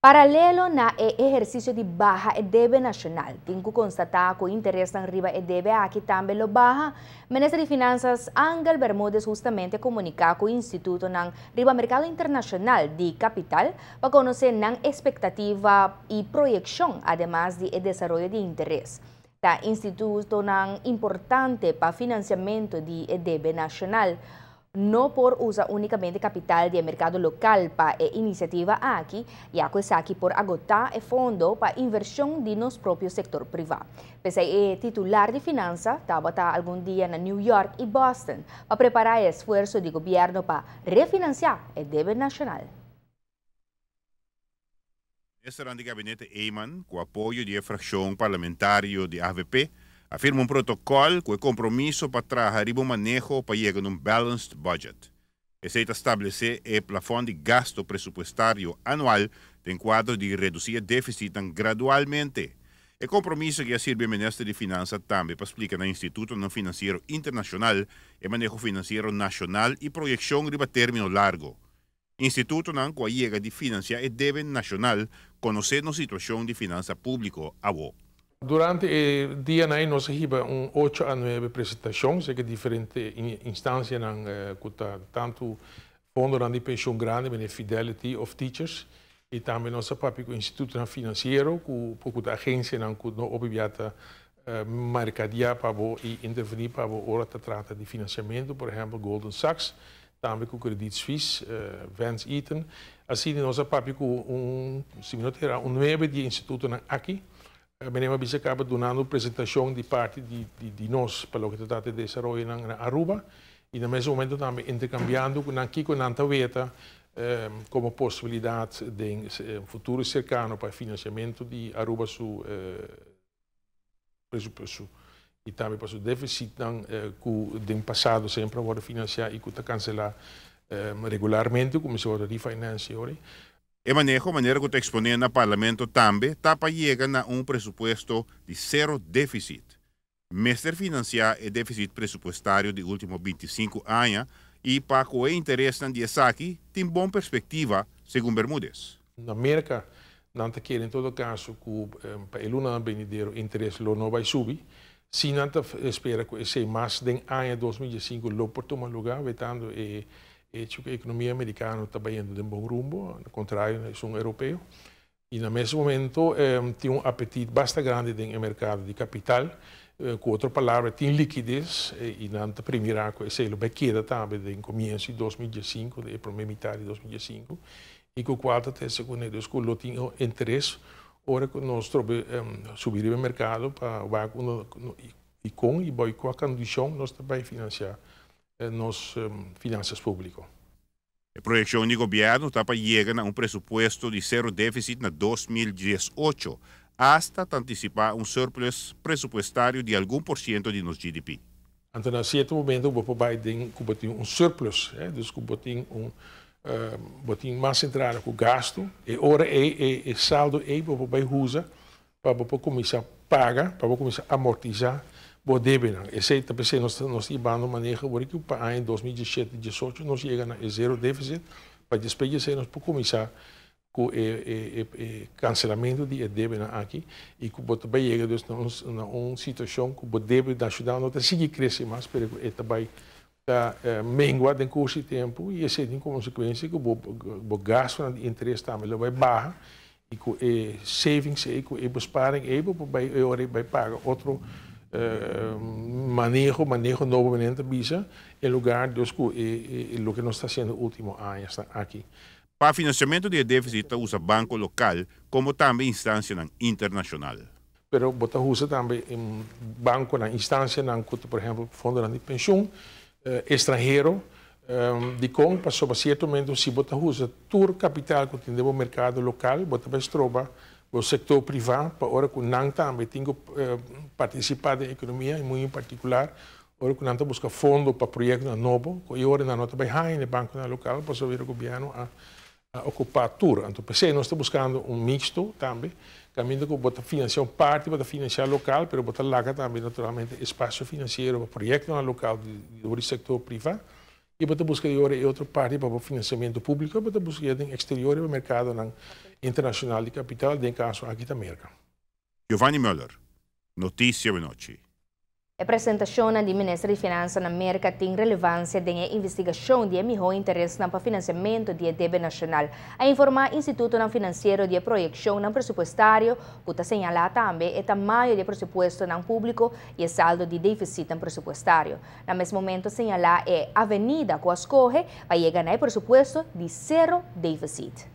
Paralelo na e ehercicio di baha e debe nacional, tin cu constata cu interesnan riba e debe aki tambe lo baha. Minister di Finanzas Angel Bermudez hustamente a comunica cu institutonan riba mercado internacional di capital pa conoce nan expectativa y proyeccion, ademas di e desaroyo di interes. Ta institutonan importante pa financiamento di e debe nacional. No por usa únicamente capital di mercado local pa e iniciativa aki, ya cu esaki por agota e fondo pa inversion di nos propio sector priva. P'esey e titular di Finanza tabata algun dia na New York y Boston pa prepara e esfuerso di gobierno pa refinancia e debe nacional. Ministernan di Gabinete Eman, cu apoyo di e fraccion parlamentario di avp, a firma un protocol cu e compromiso pa traha riba un maneho pa yega na un balanced budget. Esey ta stablece e plafond di gasto presupuestario anual den cuadro di reduci e deficitnan gradualmente. E compromiso aki a sirbi e Minister di Finansa tambe pa splica na institutonan financiero internacional e maneho financiero nacional y proyeccion riba termino largo. Institutonan ku a yega di finansiá e debe nashonal konosé nos situashon di finansa públiko awo. Durante e dianan ei nos a hiba un ocho a nuebe presentashon serka diferente instansianan ku ta tantu fondonan di penshon grandi manera Fidelity òf Teachers i tambe nos a papia ku institutonan finansiero ku por ku ta agensianan ku no hopi bia ta merkadiá pa bo i intervení pa bo ora ta trata di finansiamentu, por ehèmpel Golden Sachs, tambe ku Credit Suisse, Vance Eaton. Asina nos a papia ku un, si mi no ta erá, un nuebe di e institutonan aki. Meneer a bisa kaba dunando un presentashon di parti di di nos pa loke ta trata e desaroyonan na Aruba i na mes momento tambe interkambiando ku nan kiko nan ta weta komo posibilidat den futuro serkano pa e finansiamentu di Aruba su presupuesto y tambe pa su deficitnan cu den pasado semper a wordo financia y cu ta cancela regularmente cu mester wordo refinancia ora. E maneho manera cu ta expone na Parlamento tambe ta pa yega na un presupuesto di cero deficit. Mester financia e deficit presupuestario di ultimo 25 aña y pa cu e interesnan di esaki tin bon perspectiva, segun Bermudez. Na Merca nan ta kere en todo caso cu pa e lunanan benidero interes lo no bay subi. Si nan ta spera cu esey mas den aña 2015 lo por tuma lugar, wetando e hecho cu e economia americano ta bayendo den bon rumbo, al contrario na esun europeo. Y na mes momento tin un apetit basta grandi den e mercado di capital, cu otro palabra tin liquidez y nan ta primira cu esey lo bay keda tambe den comienzo di 2015, den e prome mitad di 2015. Y cu cual ta trece cu ne, dus cu lo tin interes ora cu nos trobe subi riba mercado pa wak uno y con y boy cua condicion nos ta bay financia nos finanzas publico. E proyeccion di gobierno ta pa yega na un presupuesto di cero deficit na 2018, hasta ta anticipa un surplus presupuestario di algun porciento di nos GDP. Anto na cierto momento bo por bay den cu bo tin un surplus, dus cu bo tin mas entrada cu gasto, e ora ey e saldo ey bo por bay usa pa bo por cuminsa paga, pa bo cuminsa amortisa bo debenan. Esey ta p'esey nos ta hibando maneho awor cu pa aña 2017, 18 nos yega na e zero deficit, pa despues di esey nos por cuminsa cu e cancelamento di e debenan aki y cu bo ta bay yega dus na un situacion cu bo debe nacional no ta sigui crece mas, pero cu e ta bay ta mengua den curso di tempo y esey tin consecuencia cu bo gasto di interes tambe lo bay baha y cu e savings ey, cu e besparing ey, bo por bay e ora bay paga otro maneho nobo manera ta bisa, en lugar dus cu e loke nos ta haciendo ultimo aña aki. Pa financiamento di deficit ta usa banco local como tambe instancianan internacional. Pero bo ta usa tambe un banconan, instancianan, cu por ehempel fondonan di pensioen extranhero, di con pasobra cierto momento si bo ta usa tur capital cu tin den mercado local, bo ta bay stroba e sector priva pa ora cu nan tambe tin cu participa den economia y muy en particular ora cu nan ta busca fondo pa proyecto nobo, y ora nan no ta bay haya den banco local, pasobra e gobierno a ocupa tur. Anto, p'esey nos ta buscando un mixto tambe, caminda cu bo ta financia un parti, bo ta financia local, pero bo ta laga tambe naturalmente espacio financiero pa proyecto local di sector priva. I bo ta buska di ora e otro parti pa finansiamentu públiko, bo ta buska den eksterior i merkado internashonal di kapital, den kaso aki ta Merka. Giovanni Müller, Notisia Anochi. E presentashon di Minister di Finansa na Merka tin relevansia den investigashon di mihó interes pa finansiamentu di debe nashonal. A informá instituto finansiero di proyekshon presupuestario, ku ta señalá tambe e tamaño di presupuesto públiko i saldo di défisit presupuestario. Na mes momento señalá e avenida ku a skohe pa yega na presupuesto di sero défisit.